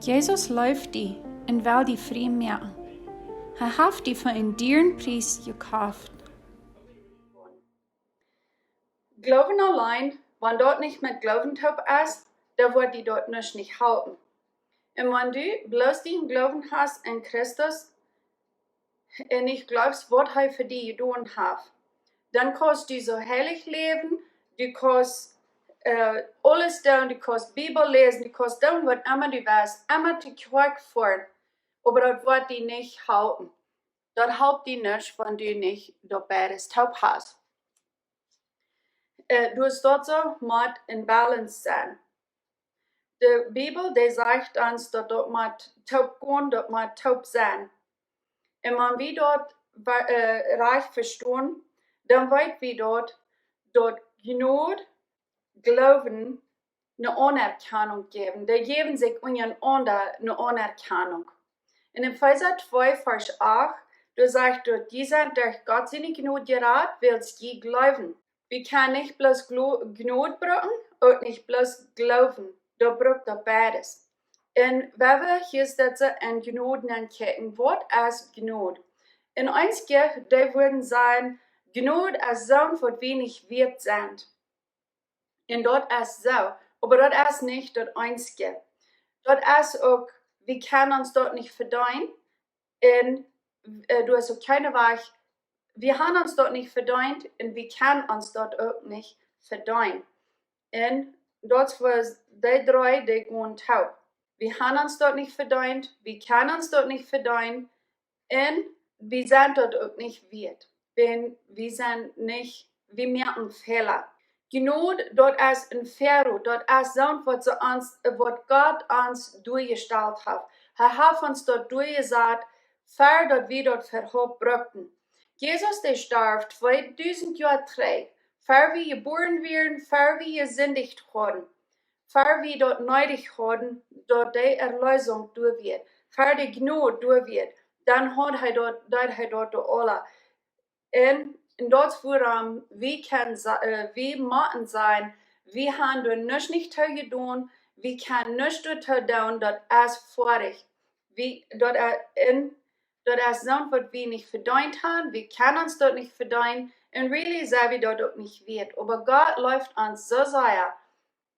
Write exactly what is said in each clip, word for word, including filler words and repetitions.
Jesus leeft die un well die frie moaken. Hee haft die fa eenen dieren Pries jekoft. Gloowen auleen, wan daut nich met Gloowen toop es, dan woat die daut nuscht nich halpen. Un wan du bloos dän Gloowen hast en Christus, un nich jleefst, waut hee fa die jedonen haft, dan kaust du soo heilich läwen, du kaust, äh, aules doonen, du kaust Bibel läsen, du kaust doonen, waut emma du west, emma to Kjoakj foaren, oba daut woat die nich halpen. Daut halpt die nuscht, wan du nich daut beides toop hast. Äh, du hast daut soo, mott en Balance sennen. De Bibel, dee sajcht ons, daut daut mott toop gonen, daut mott toop sennen. Un wan wie daut wa-, äh, rajcht vestonen, dan weet wie daut, daut Jnod, Gloowen eene Aunerkjanunk jäwen. Dee jäwen sikj unjarenaunda eene Aunerkjanunk. En Efeesa twee, Varsch acht, doa sajcht daut: "Jie sent derch Gott siene Jnod jerat, wiels jie jleewen." Wie kjennen nich bloos Glo-, Jnod brucken, uk nich bloos Gloowen. Daut brukt daut beides. Un wan wie hia sitten un Jnod ankjikjen, waut es Jnod? Un eenje, dee wudden sajen, Jnod es soont, waut wie nich wieet sent. Un daut es soo. Oba daut es nich daut eensje. Daut es uk, wie kjennen ons daut nich vedeenen. Un, äh, doa es uk kjeene Wajch, wie haben ons daut nich vedeent un wie kjennen ons daut uk nich vedeenen. Un daut es wua dee dree, dee gonen toop. Wie haben ons daut nich vedeent, wie kjennen ons daut nich vedeenen, un wie sent daut uk nich wieet. Wan wie sent nich, wie moaken Fäla. Jnod, daut es een Väarot, daut es soont, waut see ons, waut Gott ons doajestalt haft. Hee haft ons daut doajesat, ver daut wie daut äwahaupt brukten. Jesus, dee storf tweedusent Joa trigj, ver wie jebuaren wieren, ver wie jesindicht hauden, ver wie daut needich hauden, daut dee Erleesunk doa wia, ver de Jnod doa wia, dan haud hee daut, deed hee daut doa aula. Un, un daut es wuarom wie kjennen sa-, äh, wie motten sajen, wie haben doa nuscht nich too jedonen, wie kjennen nuscht doa too doonen, daut es foadich. Wie, daut, äh, un daut es soont, waut wie nich vedeent haben, wie kjennen ons daut nich vedeenen, un really sent wie daut uk nich wieet. Oba Gott leeft ons soo sea,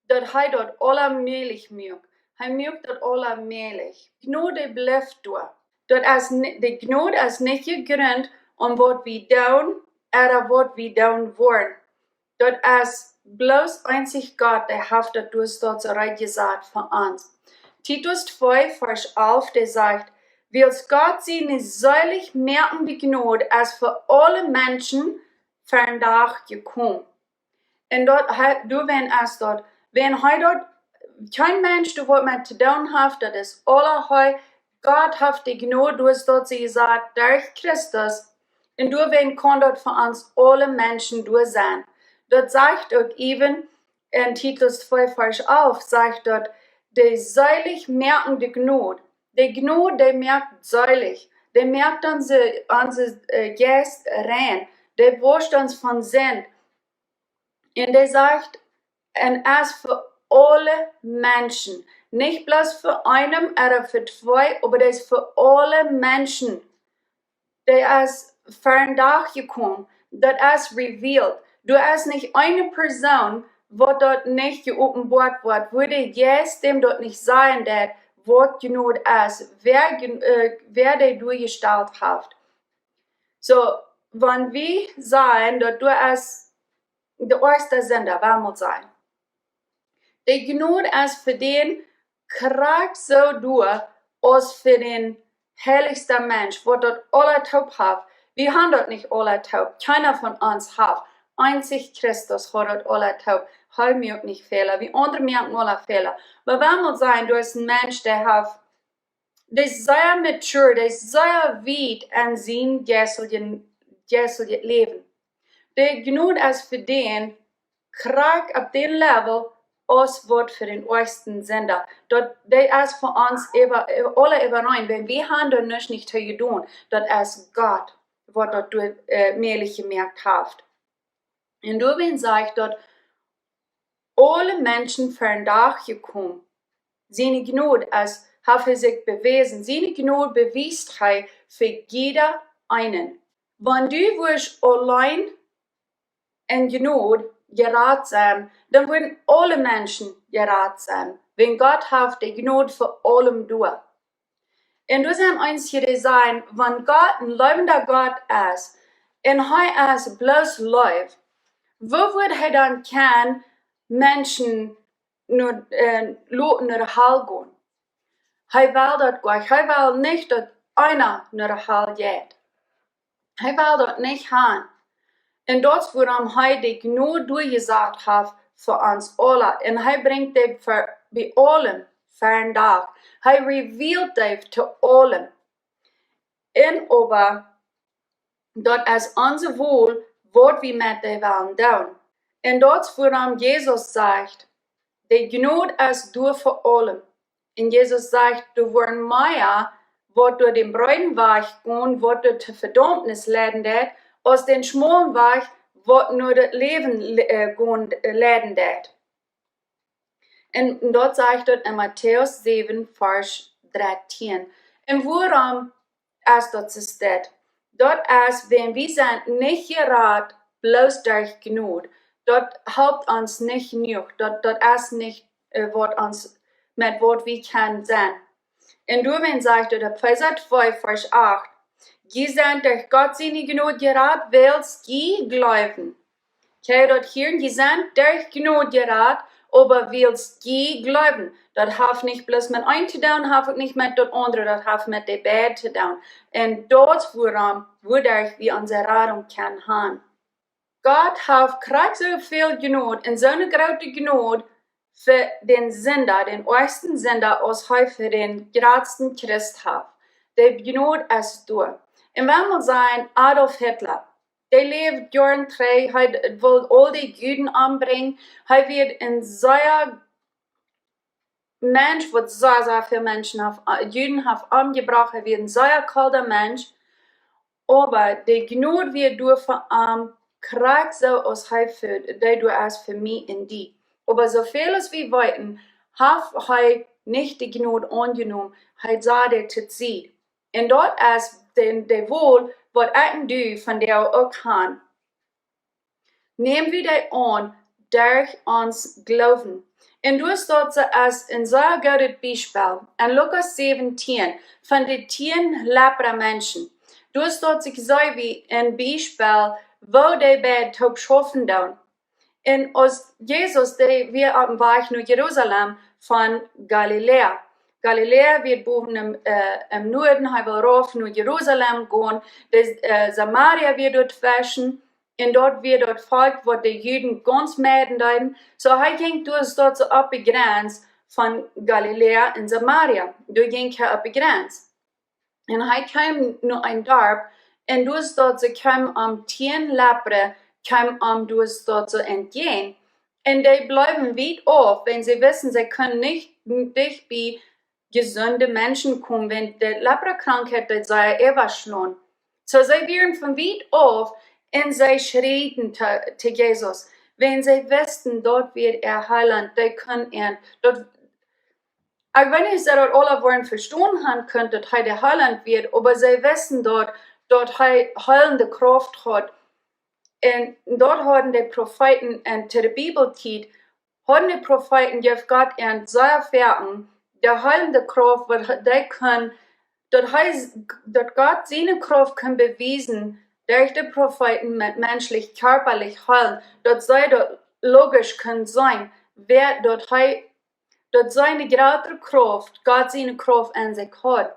daut hee daut aula mäajlich moakt. Hee moakt daut aula mäajlich. Jnod, dee blift doa. Daut es ni-, de Jnod es nich jegrunt aun waut wie doonen, ooda waut wie doonen woaren. Daut es bloos eensich Gott, dee haft daut doa soo reed jesat fa ons. Titus twee, Varsch alf, dee sajcht: "Wiels Gott siene seelichmoakende Jnod es fa aule Menschen vondoag jekomen." Un daut hee, doawäajen es daut, wan hee daut, kjeen Mensch doa waut met to doonen haft, daut es aula hee, Gott haft de Jnod doa soo jesat derch Christus, un doawäajen kaun daut fa ons aule Menschen doa sennen. Daut sajcht uk even en Titus twee, Varsch alf, sajcht daut, de seelichmoakende Jnod. De Jnod, dee moakt seelich. Dee moakt onse, onse, äh, Jeist rein. Dee woascht ons von Sind. Un dee sajcht, un es fa aule Menschen. Nich bloos fa eenem ooda fa twee, oba dee es fa aule Menschen. Dee es vondoag jekomen. Daut es revealed. Doa es nich eene Persoon, waut daut nich jeopenboat woat. Wua de Jeist däm daut nich sajen deed, waut Jnod es. Wäa Jn-, äh, wäa dee doajestalt haft. Soo, wan wie sajen, daut doa es de oajchsta Sinda, well wie sajen. De Jnod es fa dän krakjt soo doa aus fa dän heilichsta Mensch, waut daut aula toop haft. Wie haben daut nich aula toop. Kjeena von ons haft. Eensich Christus haft daut aula toop. Hee moakt nich Fäla. Wie aundre moaken aula Fäla. Oba well wie sajen, doa es een Mensch, dee haft, dee es sea mature, dee es sea wiet en sien jeisteljet, jeisteljet Läwen. De Jnod es fa dän krakjt opp dän Level aus waut fa dän oajchsten Sinda. Daut, dee es fa ons äwa, aula äwareen, wan wie haben doa nuscht nich too jedonen. Daut es Gott, waut daut doa, äh, mäajlich jemoakt haft. Un doawäajen sajcht daut, aule Menschen vondoag jekomen. Siene Jnod es haft hee sikj bewäsen. Siene Jnod bewiest hee fa jieda eenen. Wan du wurscht auleen en Jnod jerat sennen, dan wudden aule Menschen jerat sennen. Wiels Gott haft de Jnod fa aulem doa. Un doa sent eenje, dee sajen, wan Gott een leewenda Gott es, un hee es bloos Leew, woo wudd hee dan kjennen Menschen no, äh, loten no de Hal gonen? Hee well daut nich. Hee well nich, daut eena no de Hal jeit. Hee well daut nich han. Un daut es wuarom hee de Jnod doajesat haft fa ons aula. Un hee brinjt dee fa, bie aulem ver dän Dach. Hee revealed dee to aulem. Un oba daut es onse Wol, waut wie met dee wellen doonen. Un daut es wuarom Jesus sajcht, de Jnod es doa fa aulem. Un Jesus sajcht, doa woaren mea, waut derch dän breeden Wajch gonen, waut doa to Vedaumnis leiden deit, aus dän schmaulen Wajch, waut no daut Läwen le-, äh, gonen, äh, leiden deit. Un daut sajcht doa en Matäus säwen, Varsch dartieen. Un wuarom es daut soo steit? Daut es, wan wie sent nich jerat, bloos derch Jnod. Daut halpt ons nich jenuach. Daut, daut es nich, äh, waut ons, met waut wie kjennen sennen. Un doawäajen sajcht doa Efeesa twee, Varsch acht: Jie sent derch Gott siene Jnod jerat, wiels jie jleewen. Kjenn jie daut hieren? Jie sent derch Jnod jerat, oba wiels jie jleewen. Daut haft nich bloos met eent to doonen, haft uk nich met daut aundre, daut haft met de beid to doonen. Un daut es wuarom, wuaderch wie onse Radunk kjennen han. Gott haft krakjt soo väl Jnod un soone groote Jnod fa dän Sinda, dän oajsten Sinda, aus hee fa dän jratsten Christ haft. De Jnod es doa. Un wan wie sajen, Adolf Hitler, dee läwd Joaren trigj, hee d-, wull aul de Juden ombrinjen. Hee wia een sea Mensch, waut sea, sea väl Menschen haft, äh, Juden haft omjebrocht. Hee wia een sea kolda Mensch. Oba de Jnod wia doa fa am krakjt soo aus hee fa, dee doa es fa mie un die. Oba soo väl aus wie weeten, haft hee nich de Jnod aunjenomen. Hee säd daut to Gott. Un daut es de, de Wol, waut ekj un du vondoag uk han. Näm wie dee aun derch ons Gloowen. Un doa steit soo aus een sea goodet Biespel en Lukas säwentieen von de tieen Lepra-Menschen. Doa steit sikj soo aus een Biespel, woo dee beid toop schaufen doonen. Un aus Jesus, dee wia oppem Wajch no Jerusalem von Galiläa. Galiläa wia bowen em, äh, em Nuaden, hee wull rauf no Jerusalem gonen. De, äh, Samaria wia doa tweschen. Un daut wia daut Volkj, waut de Juden gaunz meiden deeden. Soo hee jinkj doa, steit soo opp de Grenz von Galiläa un Samaria. Doa jinkj hee opp de Grenz. Un hee kjeem no een Darp, un doa steit soo, kjeemen am tieen Lepra, kjeemen am doa steit soo entjäajen. Un dee bleewen wiet auf, wiels see wisten, see kunnen nich dicht bie jesunde Menschen komen, wiels de Leprakrankheit, dee sea äwaschlon. Soo see wieren von wiet auf un see schrieen to, to Jesus, wiels see wisten, daut wia äa Heilaunt, dee kunn an, daut, ekj weet nich, aus see daut aula woaren vestonen han kunt, daut hee de Heilaunt wia, oba see wisten daut, daut hee heilende Krauft haud. Un daut hauden de Profeeten en de Bibeltiet, hauden de Profeeten, jeef Gott an sea foaken de heilende Krauft, waut hee, dee kunn, daut hee, daut Gott siene Krauft kunn bewiesen derch de Profeeten met menschlich, kjarpalich heilen, daut see daut logisch kunnen seenen, wäa daut hee, daut siene jratre Krauft, Gott siene Krauft en sikj haud.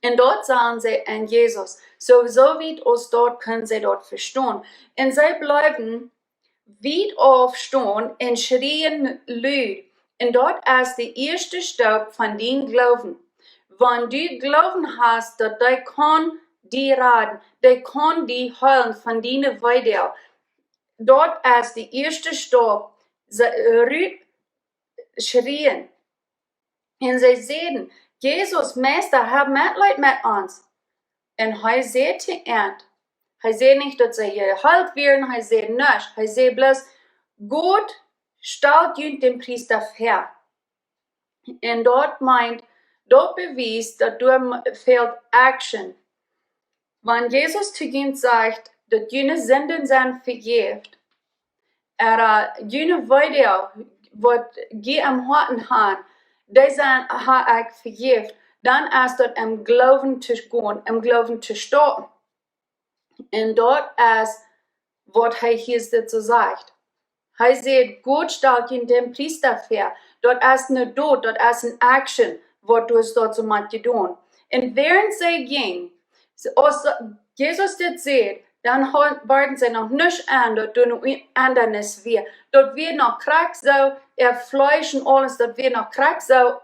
Un daut sagen see en Jesus. Soo, soo wiet aus daut kunnen see daut vestonen. Un see bleewen wiet auf stonen un schrieen lud. Un daut es de ieeschte Staup von dän Gloowen. Wan du Gloowen hast, daut dee kaun die raden, dee kaun die heilen von diene Weedoag, daut es de ieeschte Staup. See, äh, rut schrieen. Un see säden: "Jesus, Meista, hab Metleet met ons." Un hee säd to an, hee säd nich, daut see jeheelt wieren, hee säd nuscht. Hee säd bloos: "Got, stalt junt dän Priesta väa." Un daut meent, Daut bewiest, daut doa fält action. Wan Jesus to junt sajcht, daut june Sinden sent vejäft, ooda june Weedoag, waut jie em Hoaten han, dee sent, ha ekj vejäft, dan es daut em Gloowen to gonen, em Gloowen to stonen. Un daut es, waut hee hia dit soo sajcht. Hee sajcht, Gott stalt junt dän Priesta väa. Daut es ne Dot, daut es ne action, waut doa steit soo met jedonen. Un wäarent see jinjen, aus Jesus dit säd, dan haud, wieren see noch nich aun, daut doa ne Endanis wia. Daut wia noch krakjt soo, äa Fleesch un aules, daut wia noch krakjt soo,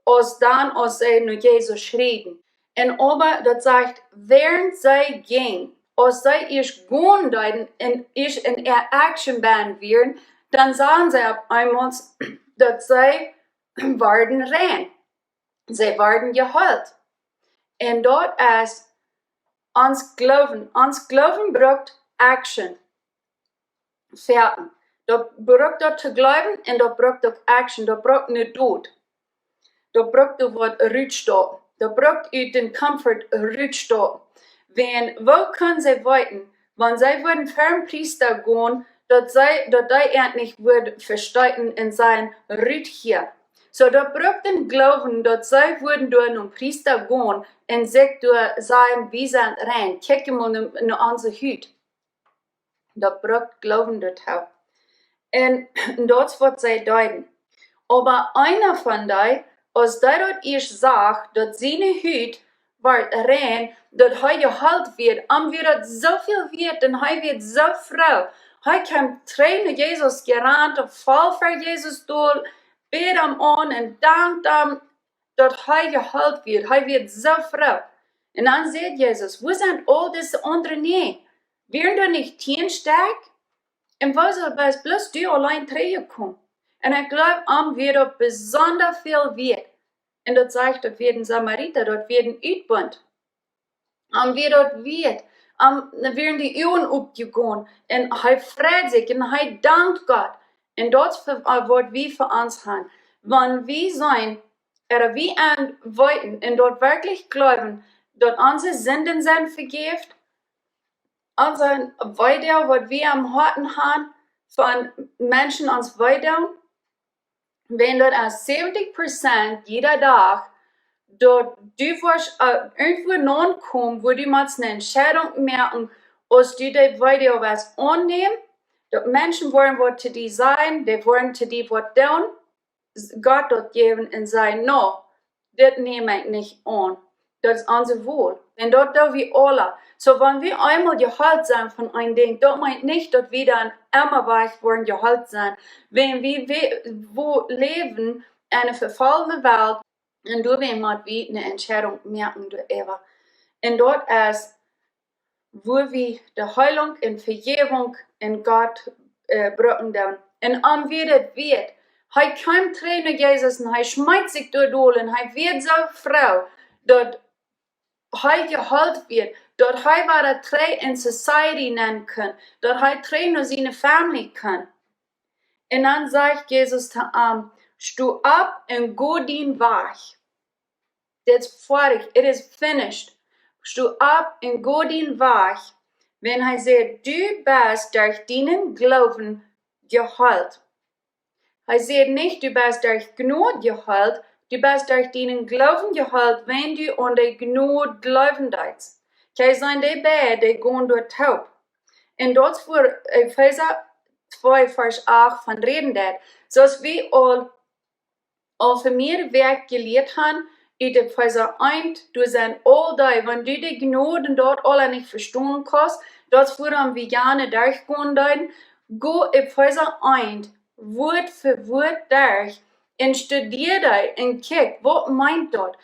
aus dan, aus see no Jesus schrieejen. Un oba daut sajcht, wäarent see jinjen, aus see ieescht gonen deeden un ieescht en äa action bennen wieren, dan sagen see opp eemol, daut see worden rein. See worden jeheelt. Un daut es ons Gloowen. Ons Gloowen brukt action. Foaken. Daut brukt daut to gloowen un daut brukt uk action. Daut brukt ne Dot. Daut brukt doa waut rutstonen. Daut brukt ut dän comfort rutstonen. Wan, woo kunnen see weeten, wan see wudden ver dän Priesta gonen, daut see, daut dee an nich wudd vesteeten un sajen, rut hia? Soo, daut brukt dän Gloowen, daut see wudden doa nom Priesta gonen un sikj doa sajen, wie sent rein, kjikj mol no, no onse Hut. Daut brukt Gloowen doatoo. Un daut es waut see deeden. Oba eena von dee, aus dee daut ieescht sach, daut siene Hut wort rein, daut hee jeheelt wia, am wia daut soo väl wieet un hee wia soo froo. Hee kjeem trigj no Jesus jerant, foll ver Jesus dol, bäd am aun un dankt am, daut hee jeheelt wia. Hee wia soo froo. Un dan sajcht Jesus, wua sent aul dise aundre näajen? Wieren doa nich tieen Stekj? Un woo es bloos du auleen trigjjekomen? Un ekj gloow, am wia daut besonda väl wieet. Un daut sajcht, daut wia een Samarita, daut wia een Utbunt. Am wia daut wieet, am wieren de Uagen opjegonen un hee freid sikj un hee dankt Gott. Un daut es fa, äh, waut wie fa ons han. Wan wie seenen, ooda wie aun weeten un daut werkjlich gloowen, daut onse Sinden sent vejäft, onse Weedoag, waut wie aum Hoaten han, von Menschen ons weedoonen, wan daut es seventy Prozent jieda Dach, daut du woascht, äh, irjentwua aunkomen, wua du motst ne Entscheidunk moaken, aus du de Weedoag woascht aunnämen, daut Menschen woaren waut to die sajen, dee woaren to die waut doonen, Gott daut jäwen un sajen, nä, dit näm ekj nich aun. Daut es onse Wol. Un daut doo wie aula. Soo, wan wie eemol jeheelt sent von een Dinkj, daut meent nich, daut wie dan emma wajch woaren jeheelt sent. Wan wie, wie, wie läwen en eene vefollne Welt, un doawäajen mott wie ne Entscheidunk moaken doaräwa. Un daut es, wua wie de Heilunk un Vejäwunk en Gott, äh, brucken doonen. Un am wia daut wieet. Hee kjeem trigj no Jesus un hee schmeet sikj doa dol un hee wia soo froo, daut hee jeheelt wia, daut hee wada trigj en society nenn kunn, daut hee trigj no siene family kunn. Un dan sajcht Jesus to am, sto opp un go dien Wajch. Dit es foadich, it is finished. Sto opp un go dien Wajch. Wan hee sajcht, du best derch dienen Gloowen jeheelt. Hee sajcht nich, du best derch Jnod jeheelt, du best derch dienen Gloowen jeheelt, wan du aun de Jnod gloowen deist. Kjikj, sent dee beid, dee gonen doa toop. Un daut es wua Efeesa twee Varsch acht von räden deit. Soo aus wie aul, aul fa mea Wäakj jelieet han, ut Efeesa eent, doa sent aul dee, wan du de Jnod un daut aula nich vestonen kaust, daut es wuarom wie jane derchgonen deeden, go Efeesa eent, Wuat fa Wuat derch, un studia dee un kjikj, waut meent daut?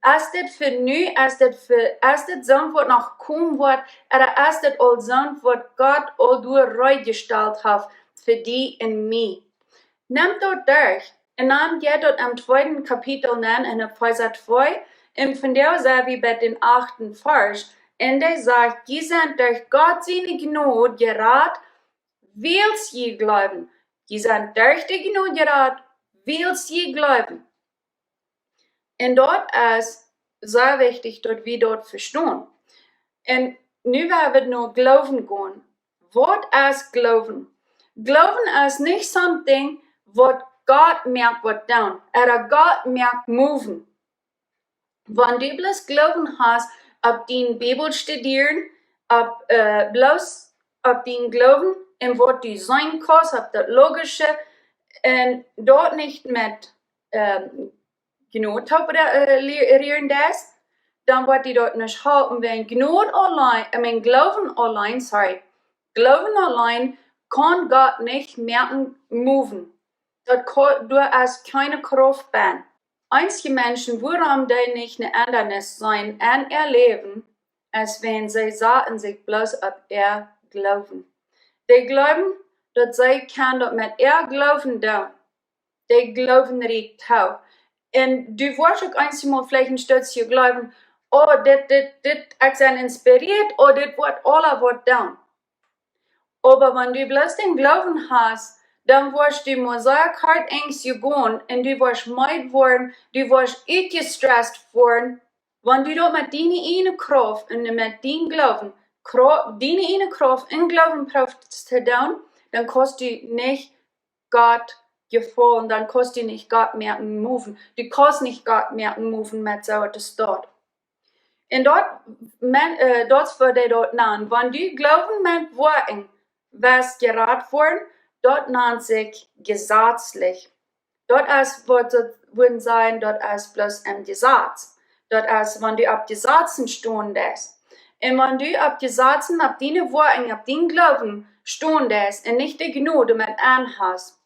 Es dit fa nu, es dit fa, es dit soont waut noch komen woat, ooda es dit aul soont waut Gott aul doa reed jestalt haft fa die un mie? Nemt daut derch. Un dan jeit daut em tweeden Kapitel nenn en Efeesa twee. Un vondoag sent wie bie dän achten Varsch. Un dee sajcht, jie sent derch Gott siene Jnod jerat, wiels jie gloowen. Jie sent derch de Jnod jerat, wiels jie gloowen. Un daut es sea wichtich, daut wie daut vestonen. Un nu woa wie no Gloowen gonen. Waut es Gloowen? Gloowen es nich something waut Gott moakt waut doonen, ooda Gott moakt moven. Wan du bloos Gloowen hast opp dien Bibel studieren, opp, äh, bloos opp dien Gloowen un waut du seenen kaust, opp daut Logische, un daut nich met, ähm, Jnod opp, äh, li-, rieren deist, dan woat die daut nich halpen, wan Jnod auleen, I mean, Gloowen auleen, sorry, Gloowen auleen kaun Gott nich moaken moven. Daut ko-, doa es kjeene Krauft bie. Eenje Menschen, wuarom dee nich ne Endanis seenen en äa Läwen, es wan see saten sikj bloos opp äa Gloowen. Dee jleewen, daut see kjennen daut met äa Gloowen doonen. Dee jleewen recht too. Un du woascht uk eenjemol veleicht een Stootje jleewen, oh, dit, dit, dit, ekj sie inspirieet, oh, dit woat aula waut doonen. Oba wan du bloos dän Gloowen hast, dan woascht du mau sea hart enjst jegonen un du woascht meed woaren, du woascht utjestresst woaren. Wan du daut met diene ieejne Krauft un met dien Gloowen, Krau-, diene ieejne Krauft un Gloowen proowst to doonen, dan kaust du nich Gott jefaulen, dan kaust du nich Gott moaken moven. Du kaust nich Gott moaken moven met soo waut es daut. Un daut, men, äh, daut es waut dee daut nanen. Wan du Gloowen met Woakjen woascht jerat woaren, daut nant sikj jesazlich. Daut es waut daut wudd sennen, daut es bloos een Jesaz. Daut es, wan du opp Jesazen stonen deist. Un wan du opp Jesazen, opp diene Woakjen, opp dien Gloowen stonen deist un nich de Jnod met aun hast,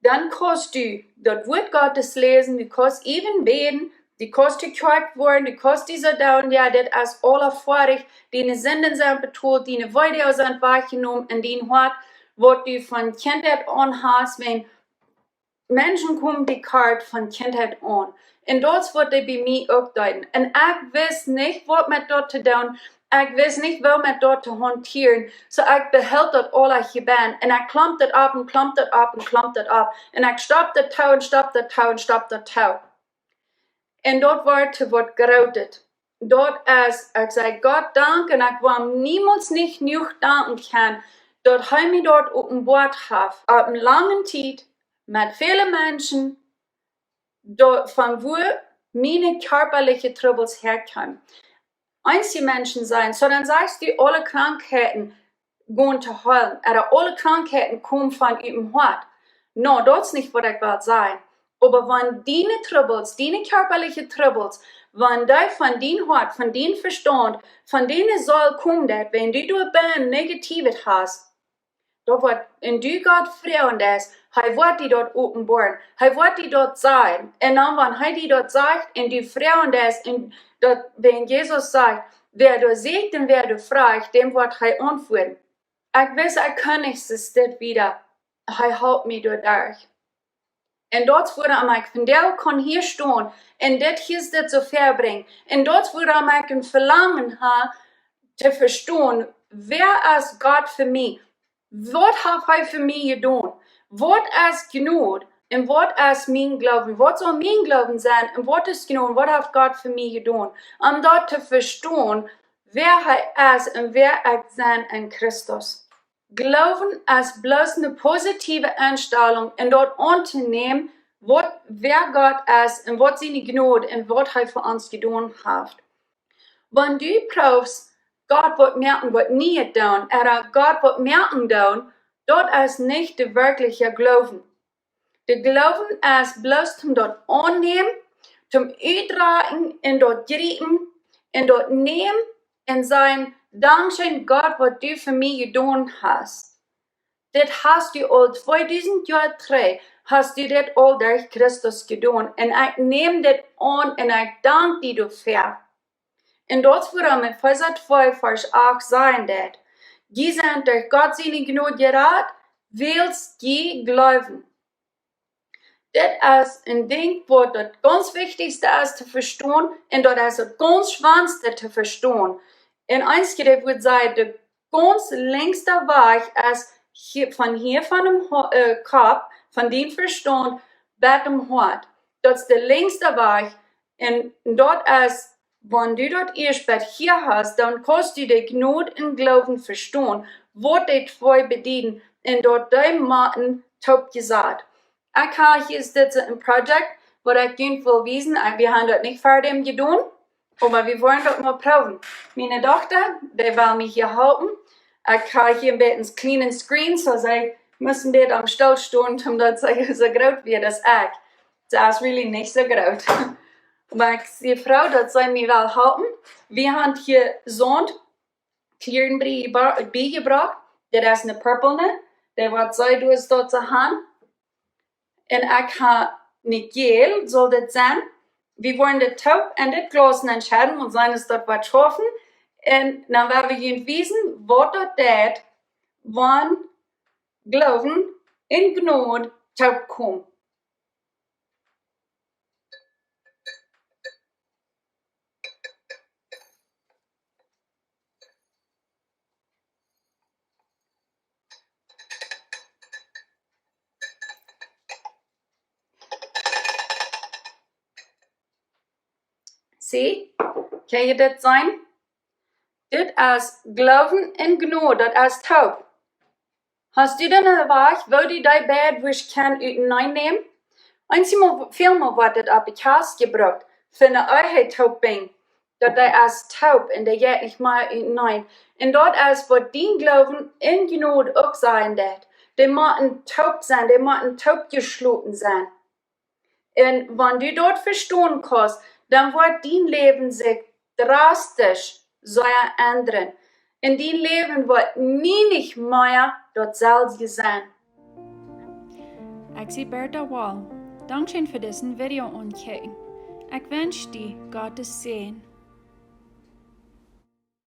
dan kaust du daut Wuat Gottes läsen, du kaust äwen bäden, du kaust jekjeept woaren, du kaust dise doonen, jo, dit es aula foadich, diene Sinden sent betolt, diene Weedoag sent wajchjenomen un dien Hoat, waut du von Kjintheit aun hast, wan Menschen komen die kort von Kjintheit aun. Un daut es waut dee bie mie uk deeden. Un ekj wist nich waut met daut to doonen. Ekj wist nich woo met daut to hauntieren. Soo ekj behilt daut aula hia bie. Un ekj klamp daut opp un klamp daut opp un klamp daut opp. Un ekj stoppt daut too un stoppt daut too un stoppt daut too. Un daut woat to waut Grootet. Daut es, ekj saj Gott Dank un ekj woa am niemols nich jenuach danken kjennen, daut hee mie daut openboat haft. Opp eene lange Tiet, met väle Menschen, daut, von wua miene kjarpaliche Trubbels häakjeemen. Eenje Menschen sajen, soo dan sajchst du aule Krankheiten gonen to heelen, ooda aule Krankheiten komen von ut däm Hoat. No, daut es nich waut ekj well sajen. Oba wan diene Trubbels, diene kjarpaliche Trubbels, wan dee von dien Hoat, von dien Vestaunt, von diene Seel komen, daut wan du doa bie Negatiewet hast, daut woat, un du Gott froagen deist, hee woat die daut openboaren, hee woat die daut sajen. Un dan wan hee die daut sajcht un du froagen deist, un daut, wan Jesus sajcht, wäa doa sieekjt un wäa doa froacht, däm woat hee auntwuaden. Ekj wist, ekj kunn nich, es dit wieda. Hee halpt mie doaderch. Un daut es wuarom ekj vondoag kaun hia stonen un dit hia, dit soo väabrinjen. Un daut es wuarom ekj een Velangen hab to vestonen, wäa es Gott fa mie? Waut haft hee fa mie jedonen? Waut es Jnod un waut es mien Gloowen? Waut saul mien Gloowen sennen un waut es Jnod un waut haft Gott fa mie jedonen? Om daut to vestonen, wäa hee es un wäa ekj sie en Christus. Gloowen es bloos eene positive Enstalunk un daut auntonämen, waut, wäa Gott es un waut siene Jnod un waut hee fa ons jedonen haft. Wan du proowst, Gott waut moaken, waut nich doonen, ooda Gott waut moaken doonen, daut es nich de werkjliche Gloowen. De Gloowen es bloos toom daut aunnämen, toom utdrekjen un daut jriepen un daut nämen un sajen, dankscheen Gott, waut du fa mie jedonen hast. Dit hast du aul tweedusent Joa trigj, hast du dit aul derch Christus jedonen. Un ekj näm dit aun un ekj dank die doafäa. Un daut es wuarom Efeesa twee Varsch acht sajen deit: Jie sent derch Gott siene Jnod jerat, wiels jie jleewen. Dit es een Dinkj waut daut gaunz wichtichste es to vestonen un daut es daut gaunz schwoaste to vestonen. Un eenje wudd sajen, de gaunz lenjste Wajch es hia, von hia von däm Ho-, äh, Kopp, von dien Vestaunt, bat däm Hoat. Daut es de lenjsta Wajch. Un daut es, wan du daut ieescht bie hia hast, dan kaust du de Jnod un Gloowen vestonen, waut dee twee bedieden, un daut dee motten toop jesat. Ekj hab hia, es dit een Project, waut ekj junt well wiesen. Ekj, wie haben daut nich ver däm jedonen, oba wie wellen daut mol proowen. Miene Dochta, dee well mie hia halpen. Ekj hab hia een bät een kjlienen Screen, soo see must een bät aum Stool stonen, omdaut see soo groot wia aus ekj. See es really nich soo groot. Oba ekj sie froo, daut see mie well halpen. Wie haben hia Saunt, Kjlieren bie-, biejebrocht. Dit es een purpelne, dee waut see doa es daut see haben. Un ekj hab een jäl, saul dit sennen. Wie wellen dit toop en dit Glaus entscheiden, wan see es daut waut schaufen. Un dan woa wie junt wiesen, waut daut deit, wan Gloowen un Jnod toop komen. See? Kaun jie dit seenen? Dit es Gloowen un Jnod, daut es toop. Hast du dan een Wajch, woo du dee beid wurscht kjennen uteneen nämen? Eenjemol, välmol woat dit opp de Kjast jebrukt, fa eene Ehe toop binjen, daut dee es toop un dee jeit nich mea uteneen. Un daut es waut dien Gloowen un Jnod uk sajen deit. Dee motten toop sennen, dee motten toop jeschloten sennen. Un wan du daut vestonen kaust, dan woat dien Läwen sikj drastisch sea endren. Un dien Läwen woat nie nich mea daut selwje sennen. Ekj sie Bertha Wall. Dankscheen fa disen Video aunkjikjen. Ekj wensch die Gottes Säajen.